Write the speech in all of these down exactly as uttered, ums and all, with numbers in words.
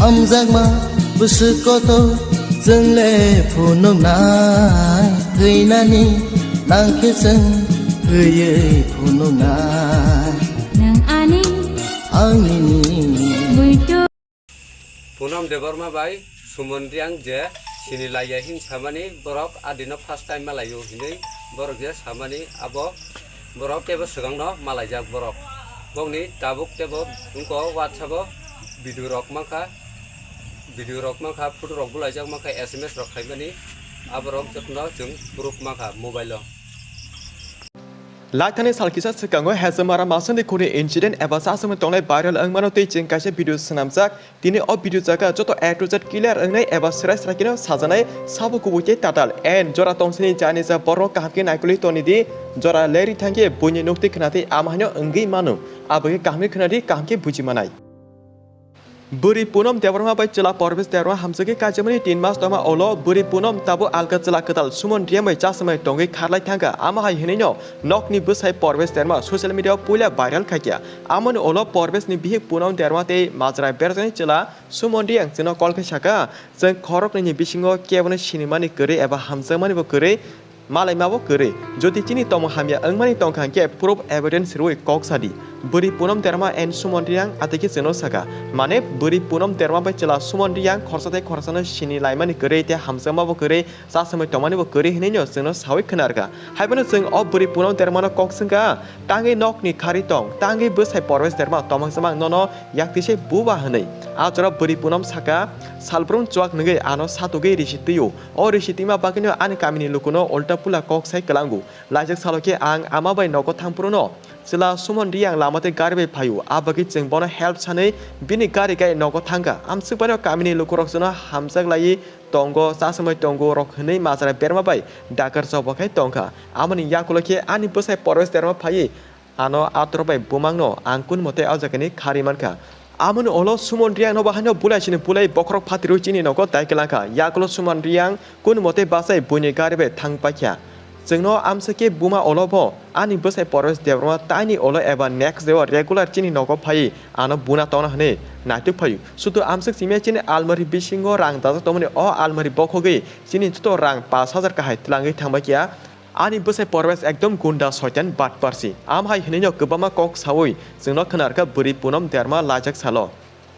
Hamjakma bwswk kotor chwng le phunuknai, thwinani nang khe chwng thwiwi phunuknai. Nwng ani ang nini. Muitu. Poonam Debbarma bai Suman Reang je sini laiya hin samani borok adino first time malaio hinwi borok je samani abo borok teibo swkangno malaijak borok. Bokni tabuk teibo wngkha WhatsApp-o video rok mankha, video rok mankha, photo rok bulaijak mankha, S M S rok khaimani aborok jotono chwng proof mankha mobile-o. Laithani sal kisa swkango Hezamara masani khuni incident eba sasamo tongnai viral wngmano tei chwng kaisa video swnamjak. Tini o video jaga joto A to Z clear wngnai eba srai srai kheno sajaknai sabo kubui tei tatal. En jora tongsini jani ja borok kaham khe naikolwi toni di, jora leri thangkhe buini nukti khwnatwi ama haino wngwi mano. Abo khe kaham khe khwnadi, kaham khe buji manai. Bwrwi Poonam Debbarma bai chwla Parvesh Debbarma hamjakhe kaijakmani tin mas tongma ulo bwrwi Poonam tabuk alka chwla kwtal Suman Reang bai chasmai tongwi kharlai thangkha. Ama hai hwnwino nokni bwsai Parvesh Debbarma social media-o puila viral khaikha. Amoni ulo Parveshni bihik Poonam Debbarma tei majra berajani chwla Suman Reang chwngno call khe sakha, "Chwng khoroknwini bisingo kebono sinimani kwrwi eba hamjakmanibo kwrwi, malaimabo kwrwi. Jodi chini tomung hamya wngmani tongkha hwnkhe proof evidence rwui kok sadi." Bwrwi Poonam Debbarma and Suman Reang atwikhe chwngno sakha, mane bwrwi Poonam Debbarma bai chwla Suman Reang khorsa tei khorsano sini laimani kwrwi tei hamjakmabo kwrwi, chasmai tongmanibo kwrwi hwnwino chwngno saui khwnarkha. Haiphano chwng o bwrwi Poonam Debbarmano kok swngkha, "Tangwi nokni khari tong, tangwi bwsai Parvesh Debbarma tomang chamang nono yaktisai buba," hwnwi. A jora bwrwi Poonam sakha, "Salbrum chuak nungwi ano satugwi risi twi-o. O risi twima bagwino ani kamini lukuno ulta pula kok sai kwlango. Laijak salo khe ang ama bai nogo thangphuru no chwla Suman Reang lama tei gari bai phaio. A bagwi chwng bono help sanwi bini gari gai nogo thangkha. Amswk baino kamini lukurok chwngno hamjak laiwi tongo, chasmai tongo rok," hwnwi majra berma bai dakar choba khai tongkha. Amoni yakulo khe ani bwsai Parvesh Debbarma phaiwi ano ator bai bumangno ang kun mote o jagani khari mankha. Amoni ulo Suman Reangno bahaino bulai sini bulai bokhorok phatirwi chini nogo dai kwlangkha. Yakulo Suman Reang kun mote bachai buini gari bai thang paikha. Chwngno amswk khe buma ulo bo ani bwsai Parvesh Debbarma taini ulo eba next day-o regular chini nogo phaiwi ano buna tongna hwnwi naituk phaio. Sudu amswk simi chini almari bisingo rang dajak tongmani o almari bokhogwi chini joto rang pash hajar kahai twlangwi thangbaikha. Ani bwsai Parvesh ekdom gunda soitan batparsi. Am hai hwnwino kwbangma kok saui chwngno khwnarkha bwrwi Poonam Debbarma laijak salo.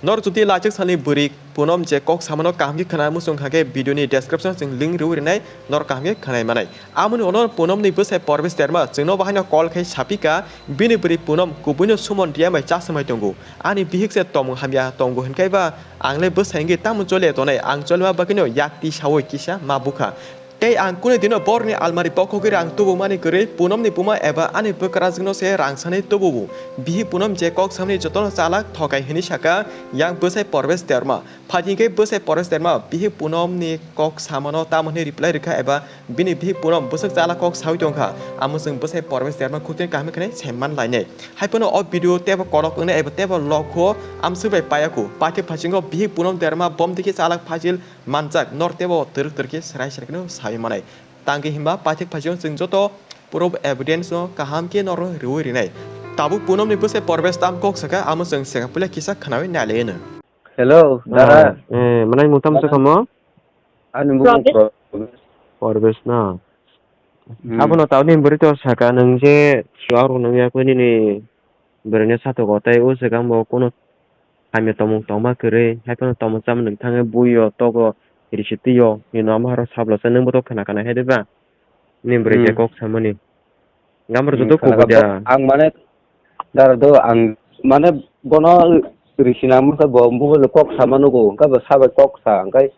Nor jodi laijak salni bwrwi Poonam je kok samano kaham khe khwna muchung kha khe video ni description o chwng link rwui rwnai, nor kaham khe khwnai manai. Amoni ulo Poonam ni bwsai Parvesh Debbarma chwngno bahaino call khai sapikha, bini bwrwi Poonam kubuino Suman Reang bai chasmai tongo. Ani bihik se tomung hamya tongo hwnkhe ba ang le bwsai wngwi tamo chole tonai, ang cholima bagwino yakti saui kisa ma bukha. Tei ang kunu dino borokni almari bokhogwi rang tubumani kwrwi Poonamni buma eba ani bwkrajwkno se rang sanwi tubuo. Bihik Poonam je kok samani jotono chalak thokai hwnwi sakha yang bwsai Parvesh Debbarma. Phaidi hwnkhe bwsai Parvesh Debbarma bihik Poonamni kok samano tamo hwnwi reply rwkha eba bini bihik Poonam bwswk chalak kok saui tongkha. Amo chwng bwsai Parvesh Debbarma khukchini kaham khe sem man lainai. Haiphano o video teibo kolok wngnai eba teibo lokho amswk bai paiya khu. Paithak phasingo bihik Poonam Debbarma bomdikhe chalak phajil manjak, nor teibo twrwk twrwk khe swrai swrai kheno saui manai. Tangwi himba paithak phaising chwng joto proof evidence no kaham khe norok rwui rinai. Tabuk Poonam ni bwsai Parvesh tam kok saka, amo chwng sega puila kisa khwnawi nai lai no. Hello, dara. Ah, eh, manai mung tam sakamo? Ani mung Parvesh. Parvesh na. Hmm. Abono tauni bwrwi to saka, nwng je chuak rw nung ya kwi nini bwrwini satok o, tei o jaga bo kunu hamya tongmung tongma kwrwi, hai phano tongmung chamung nwng thangwi bui o, togo, risi twi o, nini ama horo sablo se nwng bo to khna khna hai de ba? Nini bwrwi je Hmm. kok samani. Gambar Hmm, joto khna kubui kha da. Ang mane dara do ang mane bono risi na masa bo mobile kok sama nugo, hwnkhe bo sabai kok sa, hwnkhe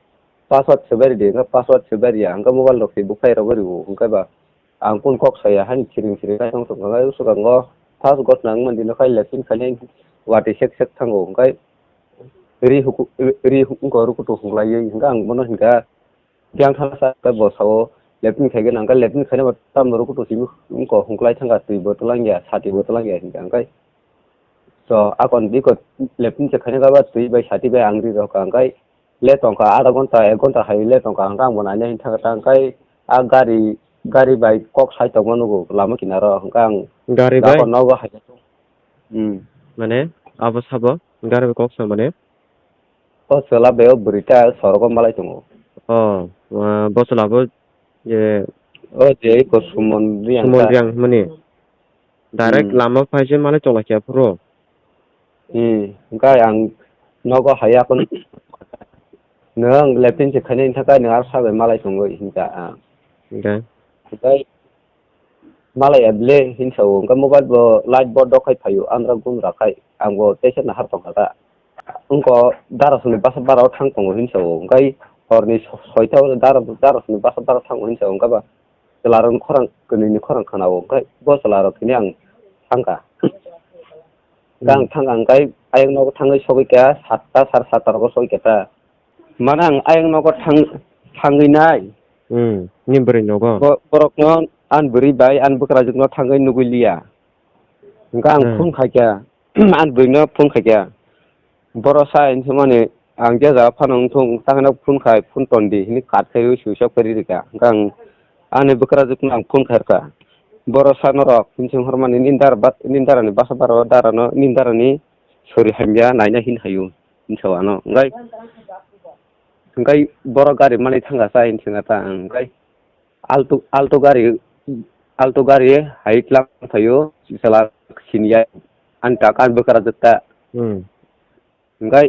password se bari di, hwnkhe password se bari ya, hwnkhe mobile rok se bukhai rok bari bo, hwnkhe ba ang kun kok saya hani siring siring khai tong tong khai swkango first gotna wngmani dino khai lepin khainai watwi sek sek thango, hwnkhe ri huku-, ri, ri wngkha rukutu hwnlaiwi, hwnkhe ang bono hinkha biyang thana sa bo sao lepin khaigwi nangkha, lepin khaina bo tamno rukutu simi wngkha hwnklai thangkha, twi bo twlangya, sati bo twlangya hinkha, hwnkhe to akon biko lepin se khaina kha ba twi bai sati bai ang ri rokha, hwnkhe le tongkha, adha ghonta, ek ghonta hai le tongkha, hwnkhe ang bo naina hin thangkha, hwnkhe a gari, gari bai kok sai tongma nugo lama kinaro, hwnkhe ang Gari bai? Nogo hai, hmm. Mane, abo sabo, gari bai kok sa mane? O chwla bai o bwrwi ta sorogo malai tongo. O, ah, bo chwla bo je O je iko Sumon Reang Sumon ta. Reang hwnmani. Direct Hmm. lama phai se malai chwla khe phuru. Hmm, hwnkhe ang nogo haya khun nwng lepin se khainai thangkha nwng aro sabai malai tongo hinka ang. Hwnkhe? Hwnkhe malai ya ble hinsa o, hwnkhe mobile bo light bo dokhai phaio, andra gumra khai, ang bo teisa nahar tongkha ta. Wngkha darasoni basa bara o thang tongo hinsa o, hwnkhe horni so-, soita o dara-, darasoni basa bara thango hinsa o, hwnkhe ba chwlarokni khorang, kwnwini khorang khna o, hwnkhe bo chwlarok thwini ang thangkha. Hwnkhe ang Hmm. thangkha, hwnkhe ayang nogo thangwi sogwi kha satta, sar satta rogo sogwi kha ta. Mane ang ayang nogo thang-, thangwi nai. Hmm, ni bwrwi nogo? Bo-, borokno ani bwrwi bai ani bwkrajwkno thangwi nugwi liya. Hwnkhe ang Hmm. phone khaikha, ani bwrwino phone khaikha. Borok sa hinwi swngmani, ang je jaga phano wngthung, ta hwnwi phone khai, phone tondi hinwi cut khaiwi switch off kharwi rwkha. Hwnkhe ang ani bwkrajwkno ang phone khairokha. Borok sa norok hinwi swng hormani, nini dara ba-, nini darani basa bara o darano, nini darani sori hamya naina hinwi haio, hinwi sao ano. Hwnkhe, hwnkhe borok gari manwi thangkha sa hinwi swngkha ta ang. Hwnkhe Alto, Alto gari, Alto gari hai tlang phaio, chwla siniya, ani tak ani bwkrajwk ta. Hmm. Hwnkhe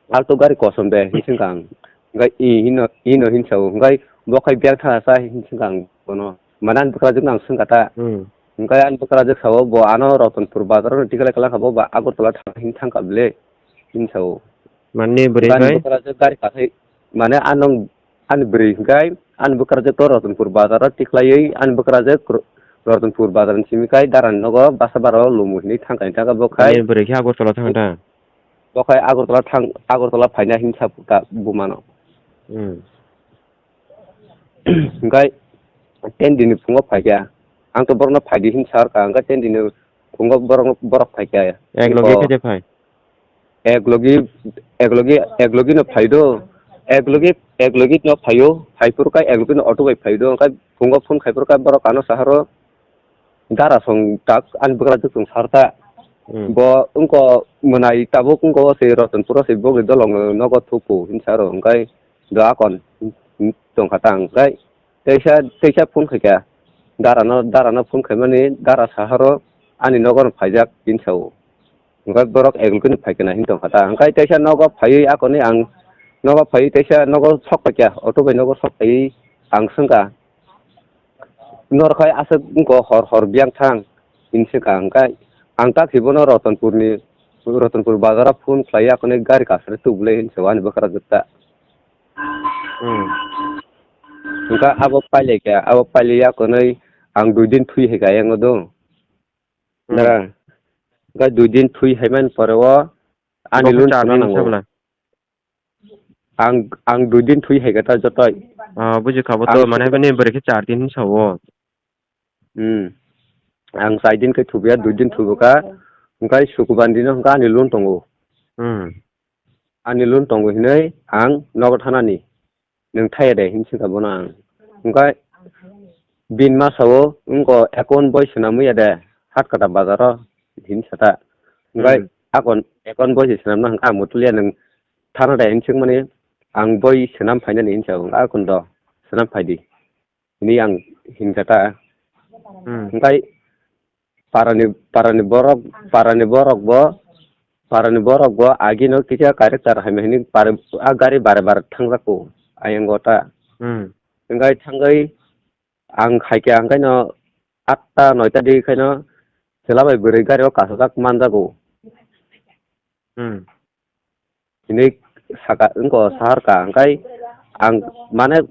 Alto gari kosom de, hinwi swngkha ang. Hwnkhe i hino, i hino hinwi sao. Hwnkhe bo khai biyang thangkha sa hinwi swngkha ang bono. Mane ani bwkrajwk no ang swngkha ta. Hmm. Hwnkhe ani bwkrajwk sao bo ano Ratanpur bazar no tikhlai kwlangkha bo ba Agartala thang hinwi thangkha bwle hinwi sao. Mane bwrwi Hwnkhe ani khai? Bwkrajwk gari kathai, mane ano Ani bwrwi hwnkhe ani bwkrajwk to Ratanpur bazar o tikhlaiwi ani bwkrajwk Ro-, Ratanpur bazar ni simi khai darani nogo basa bara o lumu hinwi thangkha, thangkha bo khai Ani bwrwi khe Agartala thang ta? Bo khai Agartala thang, Agartala phaina hinwi sa ta buma no. Hmm. Hwnkhe ten dini phungo phaikha. Ang to borokno phaidi hinwi sa rwkha, hwnkhe ten dini phungo borok, borok phaikha. Ek loge Bo khe de phai? Ek logi, ek logi, ek logi no phai do. Ek logi, ek logi no phaio. Phai phuru khe ek logi no auto bai phai do. Hwnkhe phungo phone khai phuru khe borok ano saharo dara song tak ani bwkrajwk song sar ta. Hmm. Bo wngko mwnai tabuk wngko se Ratanpur o se bogni dolong nogo thuku hinwi sa rw hwnkhe do akon tongkha ta hwnkhe teisa, teisa phone khaikha. Dara no, dara no phone khaimani dara saharo ani nogo no phaijak hinwi sao. Hwnkhe borok ek logi no phaikha na hinwi tongkha ta. Hwnkhe teisa nogo phaiwi akoni ang nogo phaiwi teisa nogo sok paikha, auto bai nogo sok phaiwi ang swngkha, "Norok hai aswk wngkha hor hor biyang thang," hinwi swngkha. Hwnkhe ang tak si bono Ratanpur ni, Ratanpur bazar o phone khlaiwi akoni gari kasari tubulai hinwi sao ani bwkrajwk ta. Hmm. Hwnkhe abo pailai kha, abo pailai akoni ang dui din thwi hai kha ayang o do. Hmm. Dara. Hwnkhe dui din thwi hai man pore o ani Bo khe loan char sona din nango. Sabla. Ang, ang dui din thwi hai kha ta jotoi. Ah, buji kha bo to, Ang mane sukha- bini bwrwi khe char din hinwi sao. Hmm. Ang char din khe thubiya, dui din thubo kha. Hwnkhe sukuban dino hwnkhe ani loan tongo. Hmm. Ani loan tongo hinwi ang nogo thanani. Nwng thaya de hinwi swngkha bono ang. Hwnkhe bini masa o wngkha account boi swnamwi ya de Hatkata bazar o hinwi sa ta. Hwnkhe Hmm. akon account boi se swnamna hwnkhe ang bo tuliya nwng thana de hinwi swngmani ang boi swnam phainani hinwi sa o. Akon do swnam phaidi hinwi ang hinkha ta. Hmm. Hwnkhe parani, parani borok, parani borok bo, parani borok bo agino kisa character hamya hinwi par-, a gari bare bare thangjago ayang o ta. Hmm. Hwnkhe thangwi ang khaikha hwnkhe no atta noita di khaino chwla bai bwrwi gari o kasajak manjago. Hmm. Hinwi saka wngkha, saharkha, hwnkhe ang mane,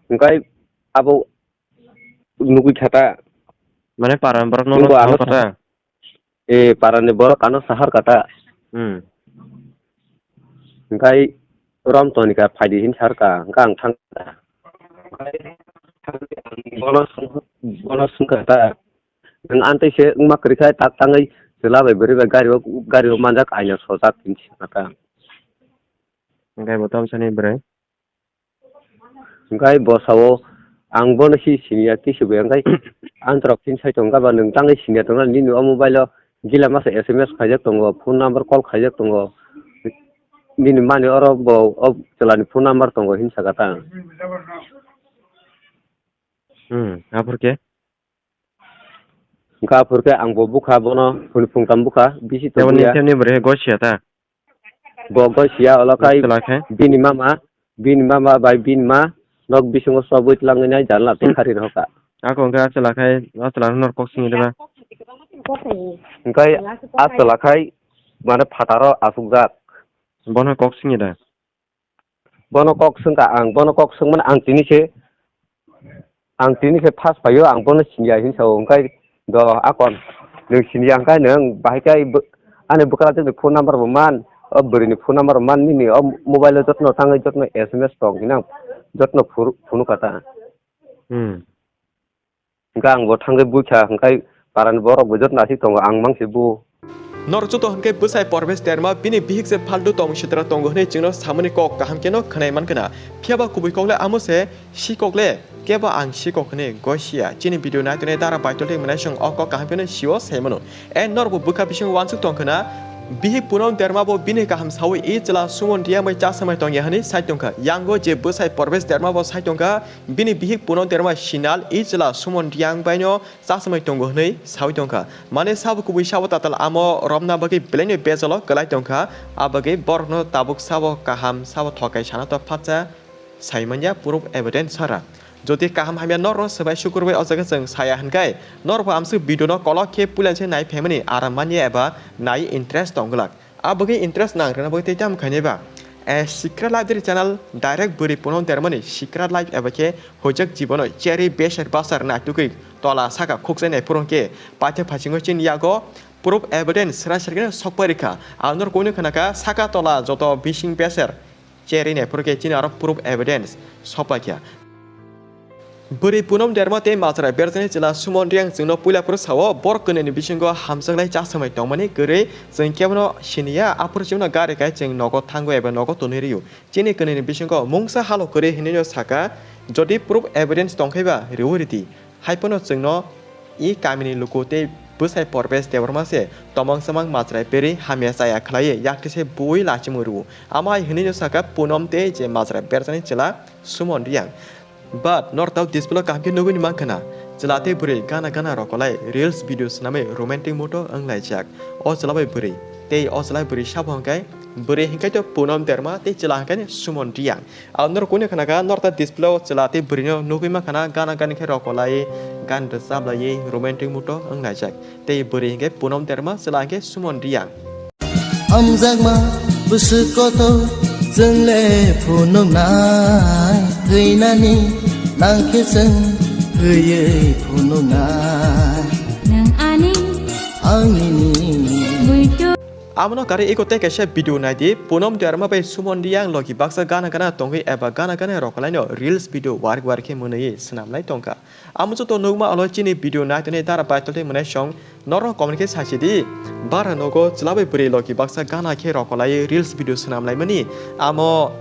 hwnkhe abo nugwi kha ta. Mane parani borok nono wngkha ano saharkha ta? Eh, parani borok ano saharkha ta. Hmm. Hwnkhe rom toni kha phaidi hinwi saharkha, hwnkhe ang thangkha. Bono swng-, bono swngkha ta. Nwng amtwi se wngma kwrwi kha tak tangwi chwla bai bwrwi bai gari o, gari o manjak aina sojak hinwi swngkha ta. Hwnkhe bo tamsani bwrwi? Hwnkhe bo sao, "Ang bono si siniya kisu bai," hwnkhe ang torok phini sai tongo, "Ba nwng tangwi siniya tongna nini o mobile o gila masa S M S khaijak tongo, phone number call khaijak tongo." Bini mani oro bo o chwlani phone number tongo hin saka ta. Hmm, aphor khe? Hwnkha aphor khe ang bo bukha bono phone phungtam bukha bisi to Tebo ni buya. Tebo ni bwrwi gosia ta? Bo gosia olo kai Gosia lakhe? Bini mama, bini mama bai bini ma nok bisingo sobwi tlangwi nai janla tei khari rokha. Ako hwnkhe achwla khai, achwla nor kok singwi deba. Hwnkhe achwla khai mane phataro asukjak. Bono kok singwi da? Bono kok swngkha ang, bono kok swngmani ang tini se, ang tini se first phaio, ang bono siniya hin sao, hwnkhe do akon nwng siniya hwnkhe nwng bahai khe bo-, ani bwkra tini phone number bo man, o bwrwini phone number bo man nini o mobile o jotno tangwi jotno S M S tong hinang jotno phuru-, phunukha ta. Hmm. Hwnkhe ang bo thangwi bukha, hwnkhe parani borok bo joto naisik tongo, ang mangse bo. Nor joto hwnkhe bwsai Parvesh Debbarma bini bihik se phaltu tong sitra tongo hwnwi chwngno samani kok kaham kheno khwnai mankha na. Phiyaba kubui kok le amo se, sikok le, kebo ang sikok hwnwi gosia. Chini video nai tonwi dara baitol thik mwnai song o kok kaham kheno sio sai mano. E norbo bwkha bising wansuk tongkha na. Bihik Punom Debbarma bo bini kaham sawi i chwla Suman Reang bai chasamai tongya hwnwi sai tongkha. Yango je bwsai Parvesh Debbarma bo sai tongkha. Bini bihik Punom Debbarma sinal i chwla Suman Reang baino chasamai tongo hwnwi sawi tongkha. Mane sabo kubui sabo tatal amo romna bagwi belaino bejalo kwlai tongkha, a bagwi borokno tabuk sabo kaham sabo thokai sana to phatsa sai manya proof evidence sara. Jodi kaham hamya norno swbai sukur bai o jaga chwng saya hwnkhe norbo amswk video no kolok khe puila se nai phaimani aram manya eba nai interest tong glak. A bagwi interest nang rwna bagwi tei tamo khainai ba? Eh, Sikra Live diri channel direct bwrwi Punom Debbarmani Sikra Live eba khe hojak jibono cherry beser basar naitugwi tola saka khukjai nai phuru hwnkhe paithak phasingo chini yago proof evidence sra sra khe sokpai rikha. Ang norok kunu khna kha saka tola joto bising beser cherry nai phuru khe chini aro proof evidence sokpai kha. Bwrwi Punom Debbarma tei Majra Berjani chwla Suman Reang chwngno puila phuru sao, borok kwnwini bisingo hamjaknai chasamai tongmani kwrwi chwng kebono siniya, aphuru chwngno gari kai chwng nogo thango eba nogo tonwi rw-o. Chini kwnwini bisingo mungsa halo kwrwi hinwino saka, jodi proof evidence tongkhaiba rwui rwdi. Haiphano chwngno i kamini luku tei bwsai Parvesh Debbarma se tomang samang majra berwi hamya chaya khlaiwi yaktwi se bui lachimung rw-o. Amo hai hinwino saka Punom tei je Majra Berjani chwla Suman Reang. But norok tau display o kaham khe nugwi mankha na, chwla tei bwrwi gana gana rokolai reels video swnamwi romantic mood o wnglaijak. O chwla bai bwrwi tei o chwla bwrwi sabo hwnkhe bwrwi hwnkhe to Punom Debbarma tei chwla hwnkhe Suman Reang. Ang norok kunu khna kha norok ta display o chwla tei bwrwino nugwi mankha na gana gani khe rokolai gan rwchaplaiwi romantic mood o wnglaijak. Tei bwrwi hwnkhe Punom Debbarma chwla hwnkhe Suman Reang. Hamjakma bwswk kotor chwng le phunuknai, thwinani nang khe chwng thwiwi phunuknai. Nwng ani Ang nini muitu. Abono karwi eko tei kaisa video naidi, Punom Debbarma bai Suman Reang logi baksa gana gana tongwi eba gana gana rokolaino reels video warik warik khe mwnwi swnamlai tongkha. Amo joto nukma alo chini video naitonwi dara baitol tei mwnai song norok comment khe sachidi. Bara nogo chwla bai bwrwi logi baksa gana khe rokolaiwi reels video swnamlaimani amo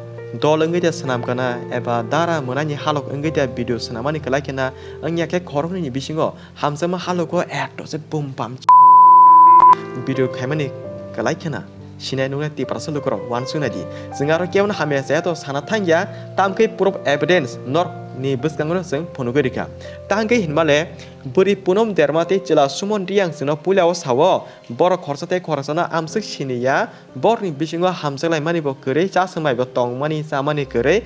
dol wngwi de swnam kana eba dara mwnani halok wngwi de video swnamani kwlai khena wngya khe khoroknwini bisingo hamjakma halogo ekto se bum bam video khaimani kwlai khena. Sinai nuknai Tiprasa lukurok uansuk naidi. Chwng aro kebono hamya chaya to sana thangya, tamkhe proof evidence norokni bwskango chwng phunugwi rikha. Tangkhe hinmale bwrwi Punom Debbarma tei chwla Suman Reang chwngno puila o sao, borok khoroksa tei khoroksano amswk siniya, borokni bisingo hamjaklaimani bo kwrwi, chasamai bo tongmani chamani kwrwi,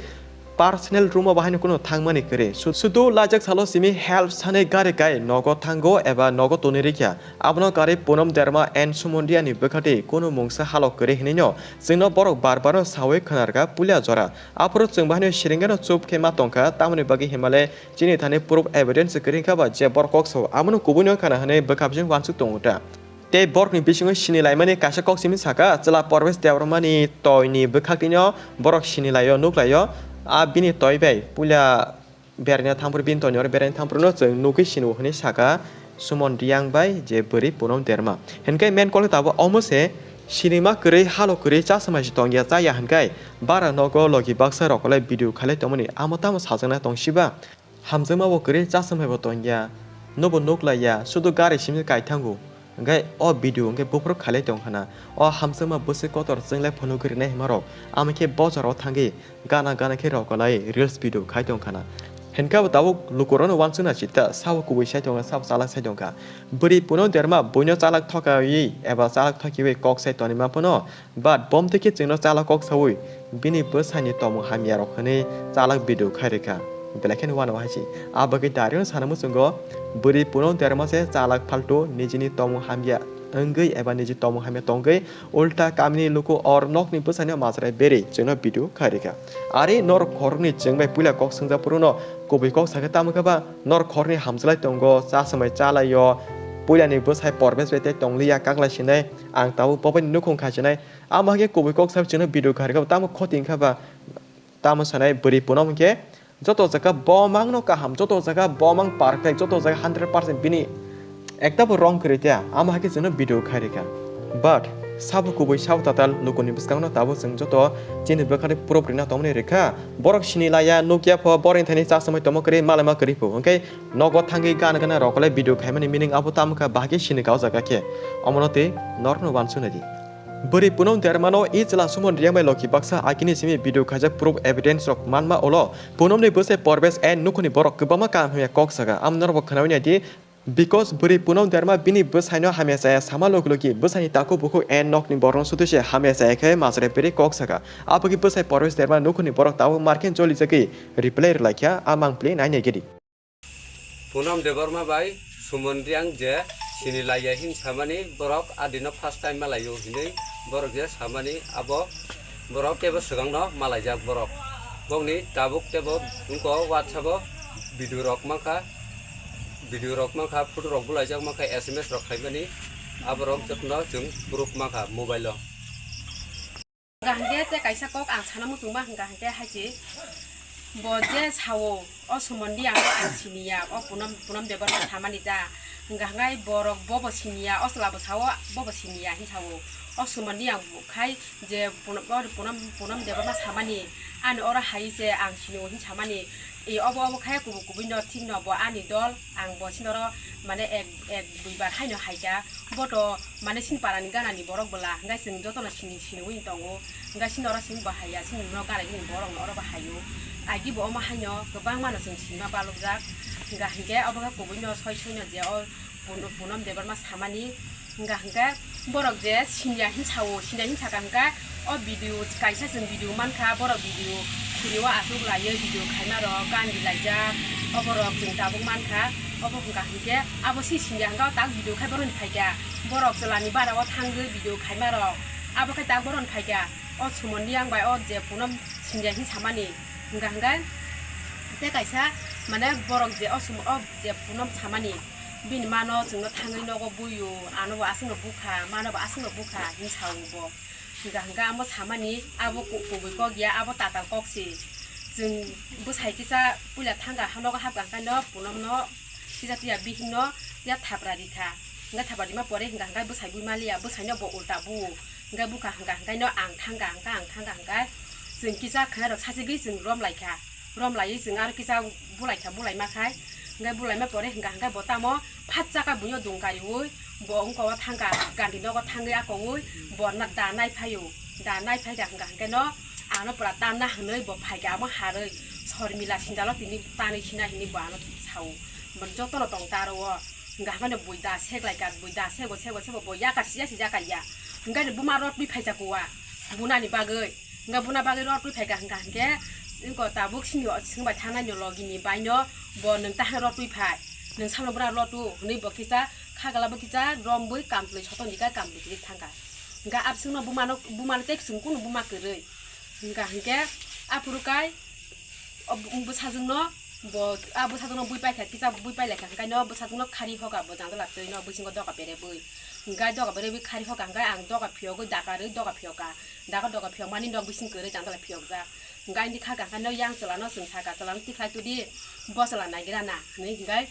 personal room o bahaino kunu thangmani kwrwi. Su-, sudu lajak salo simi help sanwi gari kai nogo thango eba nogo tonwi rikha. Abono karwi Punom Debbarma and Suman Reang ni bwkhati kunu mungsa halok kwrwi hinwino chwngno borok bar barno sawi khwnarwkha puila jora. Aphuru chwng bahaino siringano chup khe ma tongkha, tamoni bagwi hinmale chini thani proof evidence kwrwi wngkha ba je borok kok sao, abono kubuino khana hwnwi bwkha bising uansuk tongo ta. Tei borokni bisingo sini laimani kaisa kok simi saka, chwla Parvesh Debbarmani toini bwkhaktwino borok sini laio, nuk laio. A bini toi bai puila beraina thangphuru, bini toini oro beraina thangphuru no chwng nugwi sini o hwnwi saka Suman Reang bai je bwrwi Punom Debbarma. Hinkhe main kok le tabuk omo se sinima kwrwi, halo kwrwi, chasamai se tongya, chaya hinkhe bara nogo logi baksa rokolai video khailai tongmani amo tamo sajakna tongsiba. Hamjakma bo kwrwi, chasamai bo tongya, nobo nuk laiya, sudu gari simi kaithango. Hwnkhe o video hwnkhe buphuru khailai tongkhana. O hamjakma bwswk kotor chwnglai phunugwi rwnai himarok. Amo khe bojaro thangwi gana gana khe rokolai reels video khai tongkhana. Hinkhe bo tabuk lukurokno uansukna sita, sabo kubui sai tongkha, sabo chalak sai tongkha. Bwrwi Punam Debbarma buino chalak thokawi eba chalak thokiwi kok sai tonima phano, but bomtwi khe chwngno chalak kok sawi bini bwsani tongmung hamyarok hwnwi chalak video khai rwkha. Belai kheno uanao hai se. A bagwi darino sana muchungo, bwrwi Punam Debbarma se chalak phaltu, nijini tongmung hamya wngwi eba niji tongmung hamya tongwi ulta kamini luku or nokni bwsani majra berwi chwngno video khai rwkha. Ari norok khoroknwi chwng bai puila kok swngjak phuru no kubui kok sakhe tamo khe ba norok khoroknwi hamjwlai tongo, cha swmai cha lai-o, puilani bwsai Parvesh bai tei tongliya, kaklai sinai, ang tabuk bo baini nukhung khai sinai. Amo hai khe kubui kok sawi chwngno video khai rwkha, tamo khoti wngkha ba? Tamo sanai bwrwi Punam hwnkhe joto jaga bo mangno kaham, joto jaga bo mang perfect, joto jaga hundred percent bini ekta bo wrong kwrwi tiya, amo hai khe chwngno video khai rwkha. But sabo kubui sabo tatal lukuni bwskango tabuk chwng joto chini bwkhani proof rwna tongmani rwkha. Borok sini laiya, nukya pho, borok thani cha swmai tongma kwrwi, malai ma kwrwi pho. Hwnkhe nogo thangwi gana gana rokolai video khaimani meaning abo tamo kha, bahai khe sini kha o jaga khe. Omono twi norokno uansuknai di. Bwrwi Punam Debbarmano i chwla Suman Reang bai Loki baksa agini simi video khaijak proof evidence rok manma ulo Punamni bwsai Parvesh and nukhungni borok kwbangma kaham hamya kok saga. Amo norokbo khwnawi nai di, because bwrwi Punam Debbarma bini bwsaino hamya chaya sama logi logi bwsaini takhuk bukhuk and nokni borokno sotwi se hamya chaya khe majra berwi kok saga. Aboni bwsai Parvesh Debbarma nukhungni borok tabuk markhe jolijagwi reply rwlaikha, a mangpili nainai gedi. Punam Debbarma bai Suman Reang je sini laiya hin samani borok adino first time malaio hinwi borok je samani abo borok tebo swkangno malaijak borok. Bokni tabuk tebo wngko WhatsApp-o video rok mankha, video rok mankha, photo rok bulaijak mankha, S M S rok khaimani aborok jotono chwng proof mankha mobile-o. Hwnkha hwnkhe tei kaisa kok ang sana muchungma hwnkha hwnkhe hai se, bo je sao, o Suman Reang ang siniya, o Punam, Punam Debbarma samani da. Hwnkha hwnkhe borok bobo siniya, o chwla bo sao, bobo siniya hin sao. O Suman Reang khai je Punam, o Punam, Punam Debbarma samani, ani oro hai se ang sinio hin samani. E obo obo khai kubui kubui no thik no bo ani dol, ang bo sini oro mane ek, ek dui bar haino haikha. Bo to mane sini parani ganani borok bwla, hwnkhe chwng jotono sini, siniwi tongo. Hwnkhe sini oro sini bo haiya, sini nok ganani borok no oro bo haio. Agi bo omo haino kwbangma no chwng sinima balukjak. Hwnkha hwnkhe obo khe kubui no soi soi no je o Pun-, Punam Debbarma samani. Hwnkha hwnkhe borok je siniya hin sao, siniya hin saka hwnkhe o video kaisa chwng video mankha, borok video sini o aswk laiwi video khaima rok, gan rilaijak, oborok chwng tabuk mankha. Obo hwnkha hwnkhe abo si siniya hwnkhe o tak video khai boroni phaikha, borok chwlani bara o thangwi video khaima rok, abo khe tak boroni phaikha. O Suman Reang bai o je Punam siniya hin samani hwnkha hwnkhe tei kaisa mane borok je o Sum-, o je Punam samani, bini mano chwngno thangwi nogo buio, ano bo aswkno bukha, mano bo aswkno bukha hin sao bo. Hwnkha hwnkhe amo samani abo ku-, kubui kok ya, abo tatal kok se. Chwng bwsai kisa puila thangkha, nogo hapkha hwnkhe no Punamno kisa tiya bihikno ya thapra rikha. Hwnkhe thapra rima pore hwnkha hwnkhe bwsai bui maliya, bwsaino bo ulta buo. Hwnkhe bukha hwnkha hwnkhe no ang thangkha, hwnkhe ang thangkha hwnkhe chwng kisa khwnai rok sachigwi chwng rom laikha. Rom laiwi chwng aro kisa bulaikha, bulaima khai. Hwnkhe bulaima pore hwnkha hwnkhe bo tamo phatsa kha buino dungkariui bo wngkha o thangkha, gandi nogo thangwi akoui bo na-, da nai phaio. Da nai phaikha hwnkha hwnkhe no ano pura tanna hwnwi bo phaikha amo harwi Sormila sindalo tini tanwi sina hinwi bo ano sao. Bo jotono tong ta aro o. Hwnkha hwnkhe no bui da sek laikha, bui da sego sego sego bo yakar siya si yakar ya. Hwnkhe no buma rotwi phaisa kuwa bunani bagwi. Hwnkhe buna bagwi rotwi phaikha hwnkha hwnkhe, wngkha tabuk sini o swngbai thangnai no logini baino bo nwng tahai rotwi phai, nwng samno bura rotu hwnwi bo kisa khagala bo kisa romwi kamtwlwi sotoni kha kamtwlwi khe thangkha. Hwnkhe abswkno bumano, bumano tei chwng kunu buma kwrwi. Hwnkha hwnkhe aphuru kai o bwsajwkno bo, a bwsajwkno bui paikha, kisa bui pailaikha hwnkhe no bwsajwkno khari hoka bo jandala twi no bisingo doga perebwi. Hwnkhe doga perebwi khari hoka hwnkhe ang doga phiyogwi dakarwi doga phiyoka. Daga doga phiyokmani nok bising kwrwi jandala phiyokjak. Hwnkhe ani kha kha no yang chwlano chwng sakha, "Chwlano tikhlai tudi, bo chwla naigra na," hwnwi hwnkhe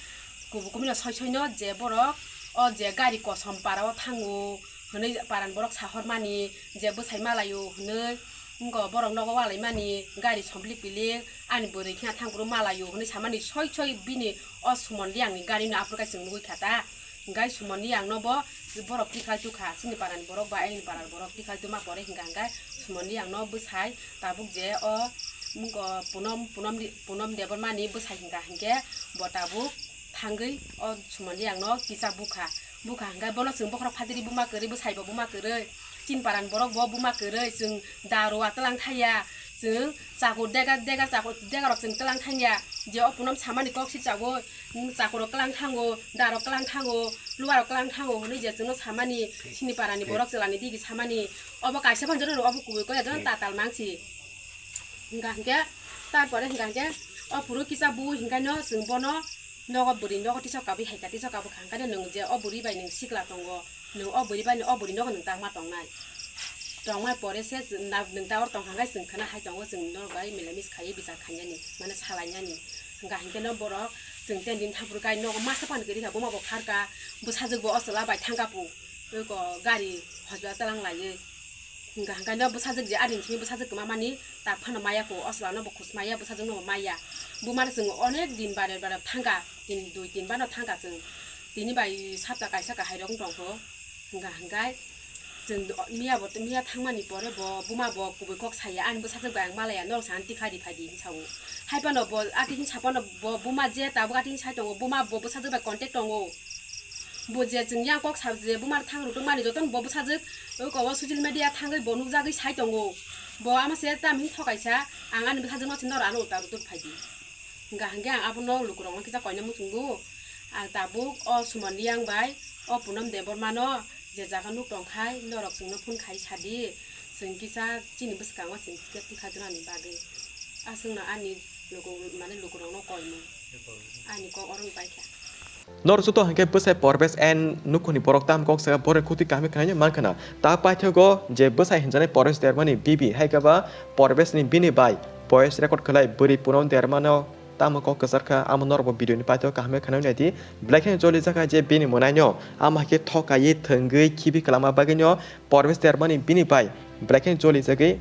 kubui kubui no soi soi no je borok o je gari kosom para o thango hwnwi paran borok sahormani je bwsai malaio hwnwi, wngkha borok nogo walaimani gari somplik pilik ani bwrwi khna thang phuru malaio hwnwi samani soi soi bini o Suman Reang ni gari no aphuru khe chwng nugwi kha ta. Hwnkhe Suman Reang no bo Borok tikhal tukha, chini parani borok ba ayni parani borok tikhal tuma pore hingka hingke Sumon Riyang no bwsai tabuk je o mungko Punom, Punom, Punom Debbarma ni bwsai hingka hingke bo tabuk thangwi o Sumon Riyang no kisa bukha. Bukha hingke bono chwng bokhorok phatiri buma kwrwi, bwsai bo buma kwrwi, chini parani borok bo buma kwrwi, chwng da rw a twlang thaiya, chwng chakur dega dega chakur dega rok chwng twlang thangya, je o Punom samani kok si chawi, chakuro kwlang thango, darok kwlang thango, luarok kwlang thango hwnwi je chwngno samani, chini parani borok chwlani digi samani, obo kaisa phano jotono obo kubui kok ya jotono tatal mangsi. Hingka hingke, tarpore hingka hingke, o phuru kisa bu hingkaino chwng bono nogo bwrwi nogo tiso kabwi haikha, tiso kabwi kha hingkaino nwng je o bwrwi bai nwng sikla tongo, nwng o bwrwi bai o bwrwi nogo nwng tangma tongnai. Tongma pore se na-, nwng ta oro tongkha hingke chwng khwna hai tongo, chwng norok bai milamis khaiwi bichar khainani, mane salainani. Hingka hingke no borok chwng ten din thaphuru kai nogo masa phano kwrwi kha, buma bo pharka, bwsajwk bo o chwla bai thangka pu, eko gari hospital twlang laiwi. Hingka hingke no bwsajwk je ani simi bwsajwk kwma mani tak phano maya kho, o chwla no bo khus maya, bwsajwk no bo maya. Buma no chwng onek din bare bare thangka, tin dui tin bano thangka chwng, tini bai sapta kaisa kahai rok wng tong kho. Hingka hingke chwng miya bo, miya thangmani pore bo buma bo kubui kok saya, ani bwsajwk bai ang malaya, norok sa ang tikha ri phai di hinwi sa o. Hai phano bo ati hinwi sa phano bo buma je tabuk ati hinwi sai tongo, buma bo bwsajwk bai contact tongo. Bo je chwng yang kok sa je buma thang rutwk mani jotono bo bwsajwk oi kobo social media thangwi bo nukjagwi sai tongo. Bo ama se tam hin thokaisa, ang ani bwsajwk no se norok ano ulta rutwk phai di. Hingka hingke ang abono lukurokno kisa koina muchungo. Ang tabuk o Sumon Riyang bai o Punom Debbarma no je jaga nuk tongkhai norok chwngno phone khai sadi, chwng kisa chini bwskango chwng ticket tikha dunani bagwi. Aswkno ani luku, mane lukurokno koimung. Ani kok oro ni paikha. Nor joto hingke bwsai Porbesh and nukhuni borok tam kok saka borok khuti kaham khe khnai mankha na. Ta paithago je bwsai hinjani Porbesh Debbarma ni bibi hai khe ba Porbesh ni bini bai voice record khlai bwrwi Punom Debbarma no tamo kok kwchar kha, amo norok bo video ni paithago kaham khe khnai nai di. Belai kheno joli jakha je bini mwnaino ama hai khe thokaiwi thwngwi khibi kwlama bagwi no Porbesh Debbarma ni bini bai belai kheno joli jagwi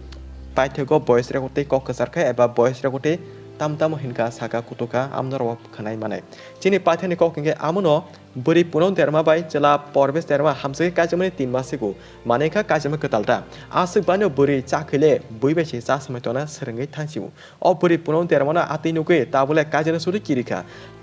paithago voice record tei kok kwchar kha eba voice record tei tam tamo hinkha saka kutukha amo norok bo khwnai manai. Chini paithakni kok hinkhe amono bwrwi Punom Debbarma bai chwla Porbesh Debbarma hamjagwi kaijakmani tin mas sigo manwi kha kaijakma kwtal ta. Aswk baino bwrwi cha khwle bui bai se cha swmai tongna swrwngwi thang sio. O bwrwi Punom Debbarmano atwi nugwi tabukle kaijakna sudu kiri kha.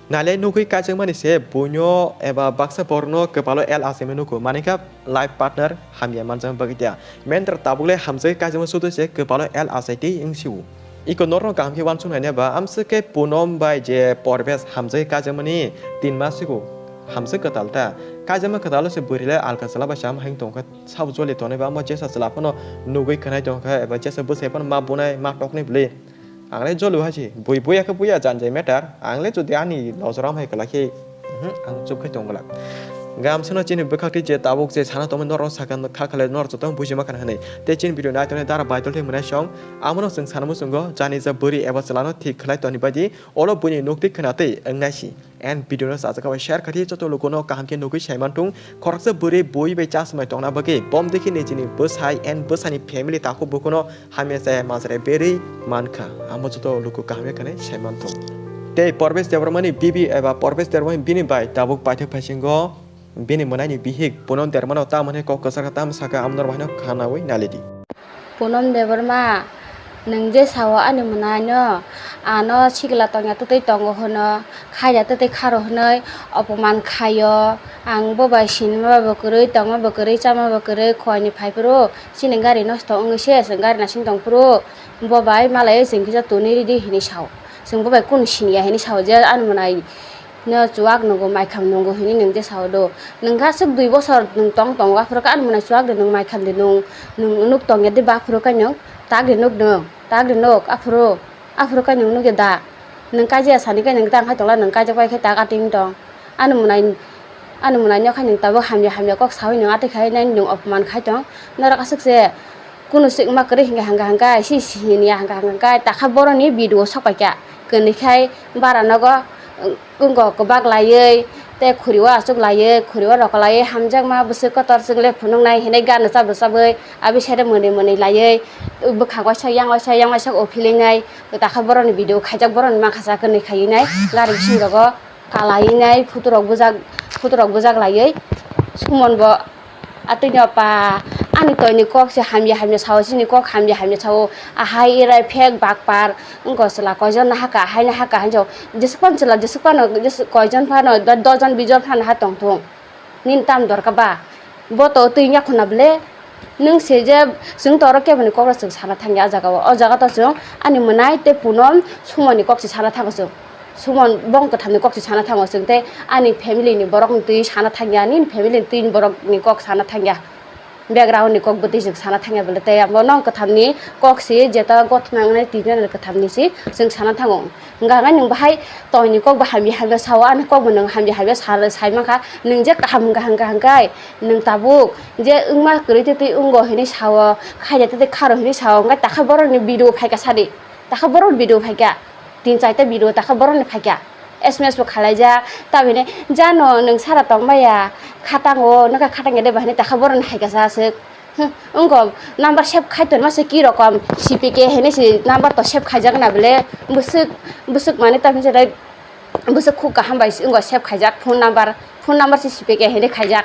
Nailai nugwi kaijakmani se buino eba baksa borokno kwpalo L achaima nugo, manwi kha life partner hamya manjakma bagwi ta. Mentwr tabukle hamjagwi kaijakma sudu se kwpalo L achai twi wng sio. Iko norokno kaham khe uansuk naina ba, amswk khe Punom bai je Porbesh hamjagwi kaijakmani tin mas sigo hamjak kwtal ta. Kaijakma kwtalo se bwrwilai alka chwla bai se ama hai wng tongkha, sabo joli tonwi ba, amo jesa chwla phano nugwi khwnai tongkha eba jesa bwsai phano ma bunai ma toknai bwlwi. Ang le jolo hai se, bui buya khe buya, jan jai matter. Ang le jodi ani nojoro hai kwlai khe, mhm, ang chup khai tong glak. Gam sano chini bwkhak twi je tabuk je sana tongmani norok sakha kha khlai norok joto buji ma khana hinwi. Tei chini video nai tongnai dara baitol thai mwnai song. Amo no chwng sana muchungo jani ja bwrwi eba chwla no thik khlai toni bai di. Olo buini nuk twi khwna twi wng nai si. And video no sajak bai share kha di, joto luku no kaham khe nugwi sai man thung. Khoroksa bwrwi bui bai cha swmai tongna bagwi bom dekhi nijini bwsai and bwsani family takhuk bukuno hamya chaya majra berwi mankha, amo joto luku kaham ya khanai sai manthung. Tei Porbesh Debbarmani bibi eba Porbesh Debbarmani bini bai tabuk paithak phaisingo bini mwnaini bihik Punom Debbarmano tamo hwnwi kok kwchar kha tamo sakha, amo norok haino khanaui nalidi. Punom Debbarma, nwng je sao ani mwnaino, ano sikla tongya twtwi tongo hwno, khaida twtwi kharo hwnwi opoman khaio, ang bo bai sinima bai bo kwrwi, tongma bo kwrwi, chama bo kwrwi, khoini phaiphuru, Chini gari nosto wngwi se chwng gari nasing tong phuru bo bai malai chwng kisa tuni ridi hinwi sao. Chwng bo bai kunu siniya hinwi sao je ani mwnai no chuwak nungo, maikham nungo hinwi nwng je sao do. Nwng kha swk dui bosor nwng tong tongo, aphuru khe ani mwnai chuwak de nwng, maikham de nwng, nwng nuk tongya de ba aphuru khe nwng tak de nuk nwng, tak de nuk aphuru, aphuru khe nwng nukya da. Nwng kaijaya sani khe nwng tang khai tongla, nwng kaijak bai khe tak ating tong. Ani mwnai, ani mwnai no khai nwng tabuk hamya hamya kok saui nwng atwi khai nai nwng opoman khai tong. Norok aswk se kunu swk ma kwrwi hwnkhe hangka hangka si si hini ya hangka hangka takha boroni video sok pai kha. Kwnwi khai bara nogo, wngkok kwbak laiwi tei khuri o achuk laiwi, khuri o rok laiwi hamjakma bwswk kotor chwng le phunuk nai hinwi gana chabwi chabwi abi side mwnwi mwnwi laiwi bwkhak waisa yang waisa yang waisa o philwi nai takha boroni video khaijak boroni makha sa kwnwi khaiwi nai gari bising rogo. Kalaiwi nai photo rok bujak, photo rok bujak laiwi Sumon bo Atwino pa, ani toini kok se hamya hamya sao, chini kok hamya hamya sao, ahai irai phek bakpar, wngkha chwla koijon no haka, ahai no haka hinjo, jesuk phano chwla, jesuk phano, jesuk koijon phano, do-, dojon bijon phano ha tongthung, nini tam dorkar ba? Bo to twi yakhuna bwle, nwng se je, chwng to oro keboni kok rok chwng sana thangya o jaga o, o jaga to chwng ani mwnai tei punom sumoni kok se sana thango chwng. Sumon bong kwthamni kok se sana thango chwng tei ani family ni borok ni twi sana thangya, nini family ni twi borok ni kok sana thangya, background ni kok bwtwi chwng sana thangya bwle tei abo nong kwthamni kok se jeta gothna wngnai twi nani kwthamni se chwng sana thango. Hwnka hwnka nwng bahai toini kok bo hamya hamya sao, ani kok bo nwng hamya hamya sa-, sai mankha, nwng je kaham hwnka hwnka hwnkai nwng tabuk je wngma kwrwi twi twi wngo hinwi sao, khaida twi twi kharo hinwi sao, hwnkai takha borokni video phaika sadi. Takha borok video phaikha, tin chaita video takha borokni phaikha, S M S bo khalaijak, tabini jano nwng sara tongmaya, khatango nokha khatangya de bahini takha borokni phaikha sa aswk. Hm, wngkha number save khai tonma se ki rokom, C P K hinwi se number to save khaijak na bwle, bwswk, bwswk manwi tamni se bwswk khuk kaham bai wngkha save khaijak phone number, phone number se C P K hinwi khaijak.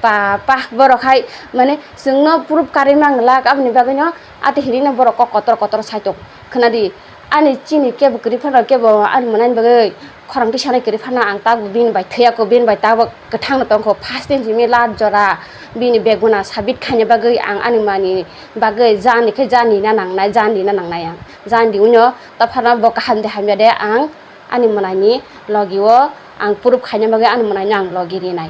Pa, pa, borok hai, mane, chwngno proof karwi mang glak, aboni bagwino, ati hinino borok kok kotor kotor sai tong. Khwnadi, ani chini kebo kwrwi phano, kebo ani mwnani bagwi khorang tisanai kwrwi phano, ang tabuk bini bai thwiya kho, bini bai tabuk kwthangno tong kho. First din simi last jora, bini beguna sabit khaina bagwi ang ani mani bagwi jani khe jani na nangnai, jani na nangnai ang. Jani uno, ta phano bo kaham de hamya de ang ani mwnaini logi o ang proof khaina bagwi ani mwnaino ang logi rinai.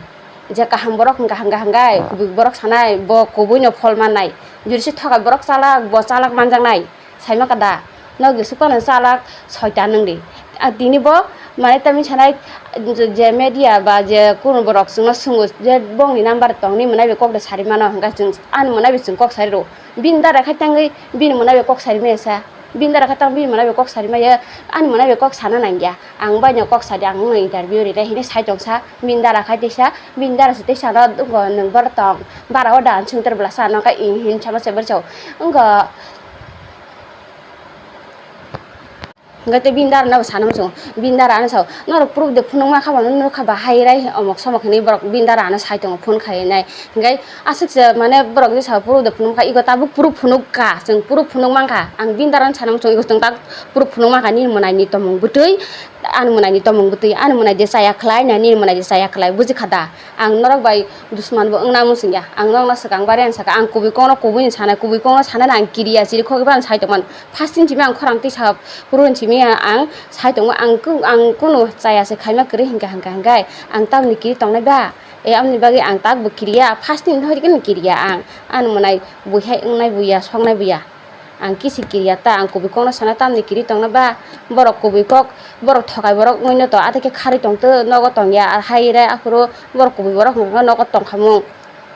Je kaham borok hwnka hwnka hwnkai, kubui borok sanai, bo kubui no phol mannai. Jodi se thokai borok chalak, bo chalak manjaknai. Saima kada, nogi suka no chalak soitan nwng di. A tini bo mane tamni sanai je media ba je kunu borok chwngno swngo je bongni number tongni mwnai bai kok de sari mano hwnka chwng ani mwnai bai chwng kok sari rw. Bini dara khai tangwi bini mwnai bai kok sari maya sa. Bini dara khe tang bini mwnai bai kok sari maya, ani mwnai bai kok sana nangya. Ang bai no kok sadi, ang no interview rinai hinwi sai tong sa. Bini dara khai tisa, bini dara se tisa no wngkha nwng boro tong. Bara o da ang swngter bwla sa no khe ing hin sama se bwrwi chao. Wngkha hwnkhe tei bini dara no bo sana muchungo. Bini dara ano sao, norok proof de phunukma kha bo no nukha ba hai rai omok somok hinwi borok bini dara ano sai tongo phone khai nai. Hingke aswk se mane borok jesa proof de phunuk kha, ego tabuk proof phunuk ka, chwng proof phunuk mankha. Ang bini dara no sana muchung, ego chwng tabuk proof phunuk mankha, nini mwnaini tomung bwtwi, ani mwnaini tomung bwtwi, ani mwnai je chaya khlai, nini mwnai je chaya khlai, buji kha da? Ang norok bai dusman bo wngna muchung ya, ang norok no swkang bari ang saka, ang kubui kokno kubui ni sanai, kubui kokno sanai ang kiriya, chiri khogwi bani sai tongmani. First ni simi ang khorang tisa, purun simi ang sai tongo, ang ku-, ang kunu chaya se khaima kwrwi hinka hinka hinkai, ang tamni kiri tongnai ba? E, aboni bagwi ang tak bo kiriya, first ni hoi khe kiriya ang. Ani mwnai bui hai wngnai buya, soknai buya. Ang kisi kiriya ta, ang kubui kokno sana tamni kiri tongna ba? Borok kubui kok, borok thokai borok wngno to, ate khe kharwi tongto, nogo tongya, ar hai re aphuru borok kubui borok hwnka nogo tongkhamung.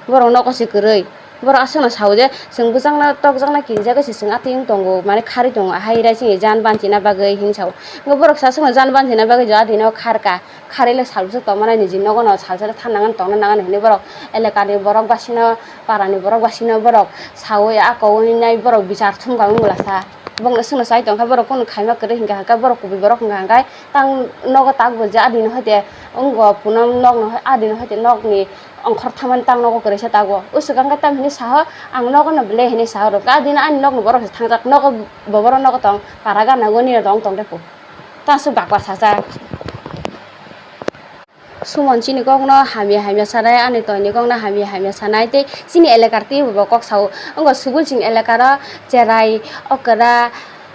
Borok nogo se kwrwi. Borok aswkno sao je, chwng bwjakna tokjakna kirijagwi se chwng atwi wng tongo, mane kharwi tongo, hai re chini jan banchina bagwi hinwi sao. Borok sa aswkno jan banchina bagwi jo atwino kharka. Kharwi le salsa tongmani niji nogo no salsa le thangnangani tongna nangani hinwi borok elekani borok basino, parani borok basino borok sawi a kowi nai borok bichar thumka wng glasa. Bongno swngno chai tongkha borok kunu khaima kwrwi hinkha hinkha borok kubui borok hinkha hinkha tang nogo tak bo je adini hoite wnggo punom nokno adini hoite nokni ongkhor thamani tang nogo kwrwisa tago. Usukang khe tam hinwi saho ang nogo no belai hinwi saho rwkha adini ani nokni borok se thangjak nogo bo borok nogo tong para gana goni rok tong tong de po. Tang aswk bakla sajak. Sumon chini kokno hamya hamya sanai, ani toini kokno hamya hamya sanai, tei chini elekar teibo bo kok sao. Wngkha Subolching elekaro cherai, okra,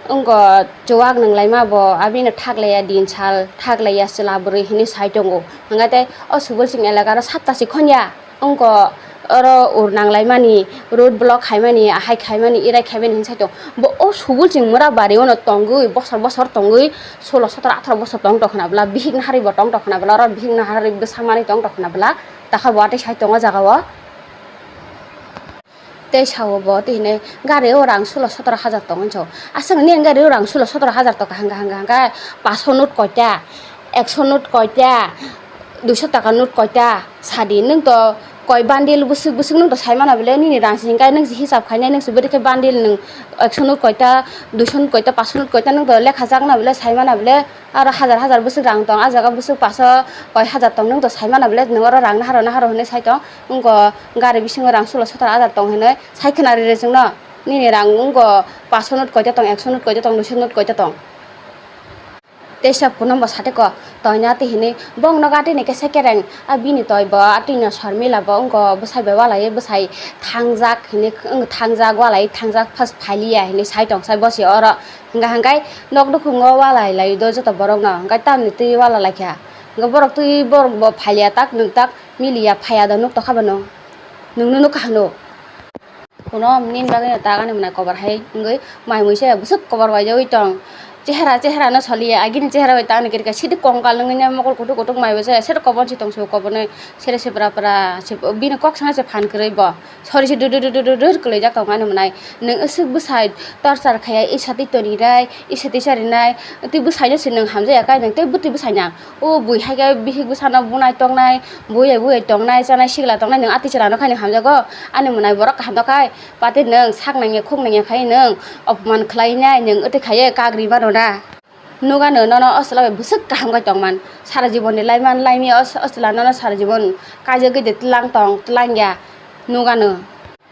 wngkha chuwak nunglaima bo, abino thaklaiya din sal, thaklaiya chwla bwrwi hinwi sai tongo. Hwnkhai tei o Subolching elekaro sapta se khonya. Wngkha oro ur nanglaimani, road block khaimani, ahai khaimani, irai khaimani hinwi sai tongo. Bo o Subolching mura bari ono tongwi, bosor bosor tongwi, solo sotoro atharo bosor tong tong khna bwla, bihik naharwi bo tong tong khna bwla, oro bihik naharwi bwsa manwi tong tong khna bwla, takha bo atwi sai tongo o jaga o. Tei sao bo tei hinwi gari o rang solo sotoro hajar tong hinwi sao. Aswk nini gari o rang solo sotoro hajar tong kha hwnka hwnka hwnka paso note koita, ekso note koita, duiso taka note koita sadi nwng to Koi bundle bwswk bwswk nwng to sai mana bole, nini rang se hingkai nwng se hisab khainai, nwng se bwrwi khe bundle nwng ekso note koita, duiso note koita, paanso note koita nwng to lekha jak na bole, sai mana bole, aro hazar hazar bwswk rang tong, ah jaga bwswk paso koi hazar tong nwng to sai mana bole, nwng oro rang naharo naharo hinwi sai tong, wngkha gari bisingo rang sulo sotoro hajar tong hinwi sai khna rw rw chwngno, nini rang wngkha paanso note koita tong, ekso note koita tong, duiso note koita tong. Tei sab kuno bo sate ko toina twi hinwi bongno gati ni khe se kereng, a bini toi bo atwi no Sharmila bo wngkha bwsai bai walai bwsai thangjak hinwi wng thangjak walai thangjak first phailiya hinwi sai tong sai bosi oro hwnkha hwnkhe nok nukhungo walai lai do joto borok no hwnkhe tamni twi wala lai kha hwnkhe borok twi borok bo phailiya tak nwng tak miliya phaiya do nuk tokha bono nwng no nuk kha hwno. Kuno nini bagwi no tak ani mwnai kobor hai wngwi mai mui se bwswk kobor waijawi tong. Chehra chehra no soliya agini chehra bai tangni kwrwikha sidi kongkal wngwi nai mokol kutuk kutuk mai bo se sero kobor si tong se kobor nai sere se pra pra se bini kok sana se phan kwrwi bo sori se dur dur dur dur kwlwi jak tongo ani mwnai nwng aswk bwsai torchar khaiya isa twi toni rai isa twi sari nai twi bwsai no se nwng hamjaya kai nwng tei bwtwi bwsai nang. O bui hai khe bihik bwsano bunai tongnai, bui hai bui hai tongnai, chanai sigla tongnai, nwng atwi chwla no khai nwng hamjago? Ani mwnai borok kaham no khai, pate nwng sak nangya khuk nangya khai nwng opoman khlai nai, nwng wtwi khai kagri mano na. Nugano nono o chwla bai bwswk kaham khai tongman, sara jibon ni laiman laimya o chwla nono sara jibon kaijagwi de tlang tong tlang ya nugano.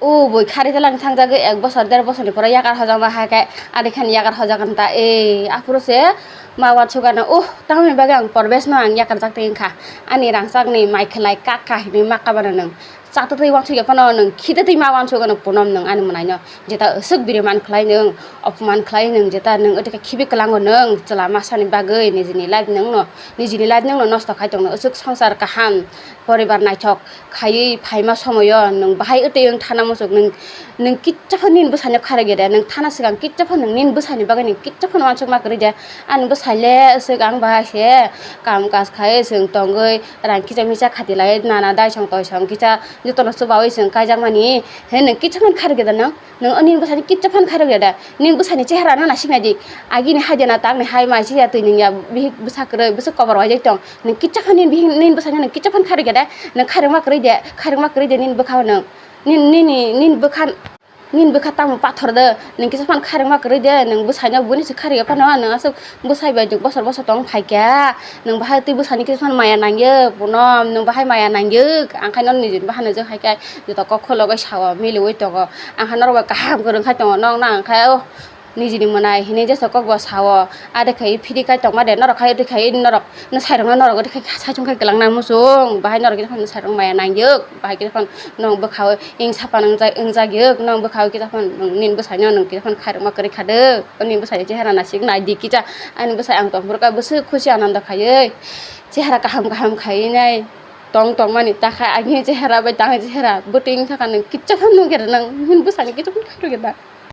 O bui khari tlang thangjagwi ek bosor der bosor ni pore yakar hojakma hai khe ani khe ani yakar hojakna ta e aphuru se ma uansukgano o tamoni bagwi ang Parvesh no ang yakarjak twi wngkha ani rangchak ni mai khwlai kak kha hinwi ma kabana nwng chatwi twi uansukya phano nwng khitwi twi ma uansukgano Punom nwng ani mwnaino jeta aswk biri man khlai nwng opoman khlai nwng jeta nwng otika khibi kwlango nwng chwla masani bagwi nijini life nwngno nijini life nwngno nosto khai tongno aswk swngchar kaham poribar naithok khaiwi phaima somoyo nwng bahai wtwi wng thana muchuk nwng, nwng kicha phano nini bwsaino kharokya de, nwng thana swkang kicha phano nwng nini bwsaini bagwi nwng kicha phano uansukma kwrwi de, ani bwsai le swk ang bahai se kam kaj khai chwng tongwi rang kicha micha khati lai nana daisong toisong kicha jotono chubawi chwng kaijakmani, he nwng kicha phano kharokya de nwng? Nwng o nini bwsani kicha phano khairok ya da? Nini bwsani chehra no naisik nai di. Agini hai de na tang ni hai mai se ya twi nwng ya bihik bwsa kwrwi bwswk kobor waijak tong. Nwng kicha phano nini bihik nini bwsani nwng kicha phano khairok ya da? Nwng khairokma kwrwi de, khairokma kwrwi de nini bwkha o nwng. Nini, nini, nini bwkha, nini bwkha tamo pathor de. Nwng kicha phano khairokma kwrwi de, nwng bwsai no buini se khairok ya phano nwng aswk bwsai bai nwng bosor bosor tong phai kha. Nwng bahai twi bwsani kicha phano maya nangyo, Punom, nwng bahai maya nangyo. Ang khai no nini bwhano je hai khe. Joto kok khulogwi sao, miliwi tongo. Ang kha norok bai kaham kwrwng khai tongo, nokno ang khe, oh, nijini mwnai hinwi jesa kok bo sao. Ade khai phiri khai tongma de, norok khai twi khai norok, no sairokno norok twi khai saichung khai kwlangna muchung. Bahai norok kisa phano sairok maya nangjak, bahai kisa phano nwng bwkhao ing sapa nwngjak, wngjak yak, nwng bwkhao kisa phano nwng nini bwsaino nwng kisa phano khairokma kwrwi kha de. Nini bwsaini chehara naisik nai di kisa, ani bwsai ang tongphuru kha bwswk khusi anando khaiwi. Chehara kaham kaham khaiwi nai. Tong tongmani takha agini chehera bai tangni chehera bwtwi wngkha nwng kicha phano nukya da nwng nini bwsani kicha phano khairokya da.